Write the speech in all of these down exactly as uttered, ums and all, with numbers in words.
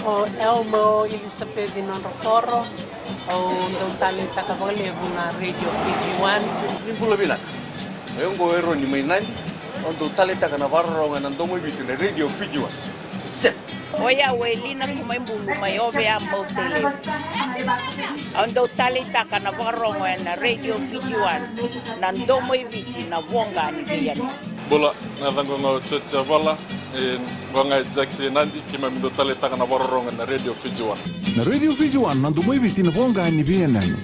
O Elmo Elisapeci Nodrokoro, au dau taleitaka vakalevu na Radio Fiji One. Ni bula vinaka. O yau oqo o Eroni mai Nadi, au dau taleitaka na vakarorogo ena domo i Viti na Radio Fiji One. Set. O yau o Elina Kumaibulu mai Ovea, Bau Tele. Au dau taleitaka na vakarorogo ena Radio Fiji One, na domo i Viti, na voqa ni veiyanuyanu. Bula, na yacaqu ga o George Yavala, e, qo ga e Jackson Nadi, keimami dau taleitaka na vakarorogo ena Radio Fiji One. Na Radio Fiji One, na domo i Viti, na voqa ni veiyanuyanu.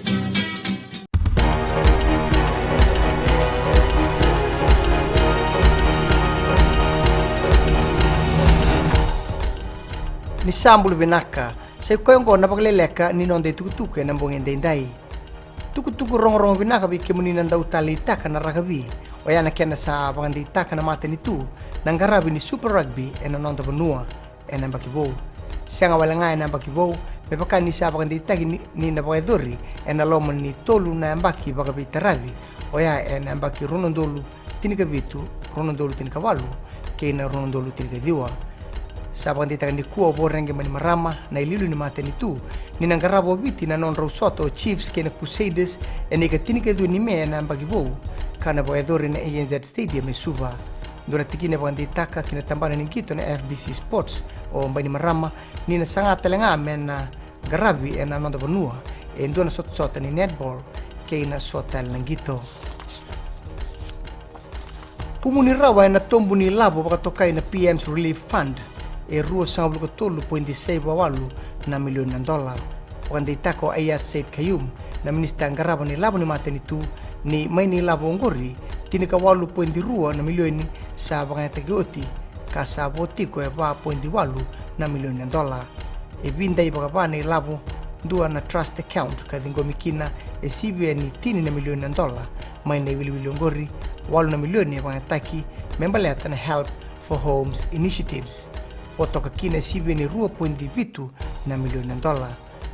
Ni sa bula vinaka, sa i koya oqo na vakaleleka ni noda itukutuku ena bogi edaidai. Tukutuku rogorogo vinaka vei kemuni na dau taleitaka na rakavi, oya na kena sa vakadeitaka na matanitu na qaravi ni Super Rugby ena noda vanua ena yabaki vou. Sega wale ga ena yabaki vou, me vaka ni sa vakadeitaki ni, ni na vakayacori ena loma ni tolu na yabaki vakaveitaravi, oya ena yabaki rua na udolu tinikavitu, rua na udolu tinikavalu kei na rua na udolu tinikaciwa. Sa vakadeitaka nikua o Voreqe Bainimarama na iliuliu ni matanitu ni na qarava o Viti na nodrau sota o Chiefs kei na Crusaders ena ikatinikarua ni Me ena yabaki vou, ka na vakayacori ena A N Z Stadium e Suva. Dua na tikina e vakadeitaka ki na tabana ni qito na F B C Sports o Bainimarama ni na saga tale ga me na qaravi ena noda vanua e dua na sotasota ni netball kei na so tale na qito. Kumuni rawa ena tobu ni lavo vakatokai na P M's Relief Fund e ruasagavulu ka tolu poidi saiva walu na milioni na dola. Vakadeitaka o Aiyaz Sayed-Khaiyum, na minisita qarava ni lavo ni matanitu, ni mai na ilavo oqori, tinikawalu poidi rua na milioni sa vakayagataki oti, ka sa vo tiko e va poidi walu na milioni na dola. E vidai vakava na ilavo, dua na trust account ka ciqomi kina e sivia ni tini na milioni na dola mai na iwiliwili oqori, walu na milioni e vakayagataki me baleta na Help for Homes initiatives. Vo toka kina e sivia ni rua poidi vitu na milioni na dola.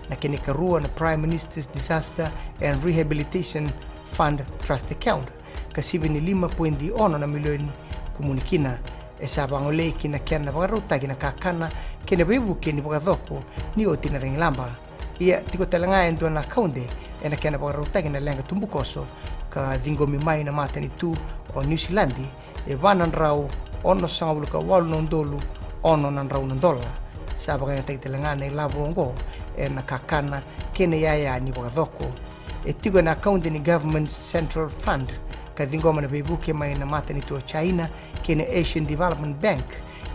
Na kena ikarua na Prime Minister's Disaster and Rehabilitation Fund Trust Account, ka sivia ni lima poidi ono na milioni kumuni kina. E sa vagolei ki na kena vakarautaki na kakana kei na veivuke ni vakacoko ni oti na cagilaba. Ia, tiko tale ga e dua na akaude ena kena vakarautaki na leqa tubukoso ka ciqomi mai na matanitu o Niusiladi, e va na drau onosagavulu ka walu na udolu ono na drau na dola. Sa vakayagataki tale ga na ilavo oqo ena kakana kei na iyaya ni vakacoko. E tiko ena akaude ni Government Central Fund ka ciqoma na veivuke mai na matanitu o China kei na Asian Development Bank,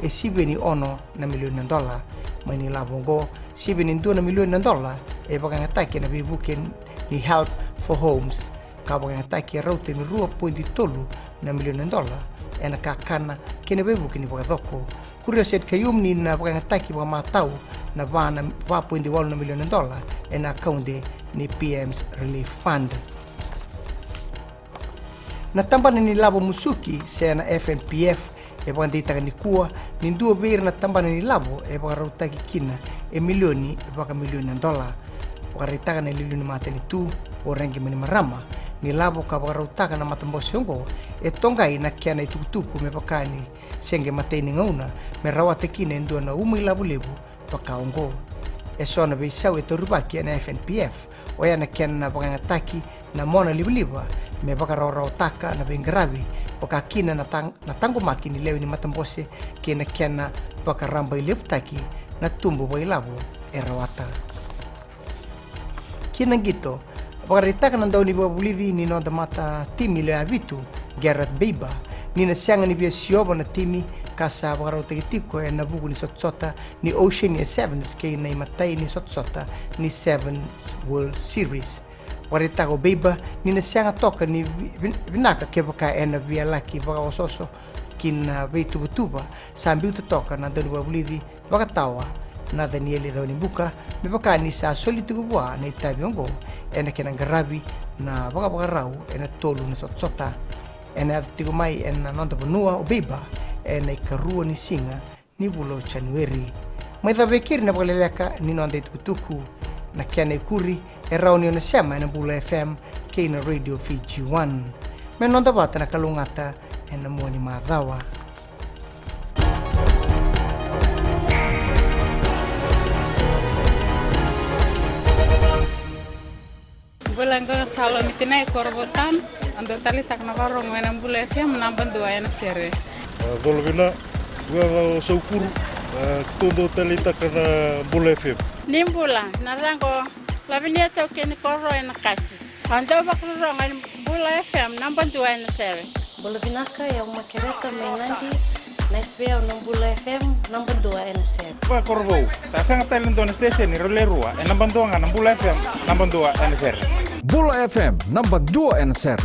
e sivia ni ono na milioni na dola. Mai na ilavo oqo, sivia ni dua na milioni na dola e vakayagataki ena veivuke ni Help for Homes, ka vakayagataki e rauta ni rua poidi tolu na milioni na dola ena kakana kei na veivuke ni vakacoko. Kuria o Sayed-Khaiyum ni na vakayagataki vakamatau na va na, va poidi walu na milioni na dola ena akaude ni P M's Relief Fund. Na tabana ni lavo musuki se na F N P F e vakadeitaka nikua ni dua vei ira na tabana ni lavo e vakarautaki kina e milioni vakamilioni na dola. Vakaraitaka na iliuliu ni matanitu o Voreqe Bainimarama ni lavo ka vakarautaka na matabose oqo e toqai na kena itukutuku me vaka ni se qai matai ni gauna me rawata kina e dua na uma ilavo levu vaka oqo. E so na veisau e taurivaki ena F N P F, oya na kena vakayagataki na mona livaliva me vakarawarawataka na veiqaravi, vaka kina na taq-, na taqomaki ni lewe ni matabose kei na kena vakarabailevutaki na tubu vakailavo e rawata. Ki na qito, vakaraitaka na daunivakavulici ni noda matatimi lewe vitu, Gareth Baber, ni na sega ni via siova na timi ka sa vakarautaki tiko ena vuku ni sotasota ni Oceania Sevens kei na imatai ni sotasota ni Sevens World Series. Vakaraitaka o Baber ni na sega toka ni vi-, vin-, vinaka kevaka ena via laki vakaosooso ki na veituvatuva sa biuta toka na daunivakavulici vakatawa Nathaniel Caunibuka, me vaka ni sa soli tiko vua na itavi oqo ena kena qaravi na vakavakarau ena tolu na sotasota. Ena yaco tiko mai ena noda vanua o Baber ena ikarua ni siga ni vula o Janueri. Mai cava e keri na vakaleleka ni noda itukutuku. Na kena ikuri e rawa ni o na sema ena Bula F M kei na Radio Fiji One. Me noda vata na kalougata ena mua ni macawa. Sa qo Salome Tinai, Korovou Town. Au dau taleitaka na vakarorogo ena Bula F M, naba dua ena sere. A, Colovina, Gueca o Saukuru, a, keitou dau taleitaka na Bula F M. Ni bula, na yacaqu o Lavinia Taukei ni Koro ena Kasi. Au dau vakarorogo ena Bula F M, naba dua ena sere. Bula vinaka, o yau Makereta mai Nadi. Nice vei au na Bula F M, naba dua ena sere. Vakakorovou, sa sega tale ni dua na station ni rau le rua, e naba dua ga na Bula F M, naba dua ena sere. Bula F M, naba dua ena sere.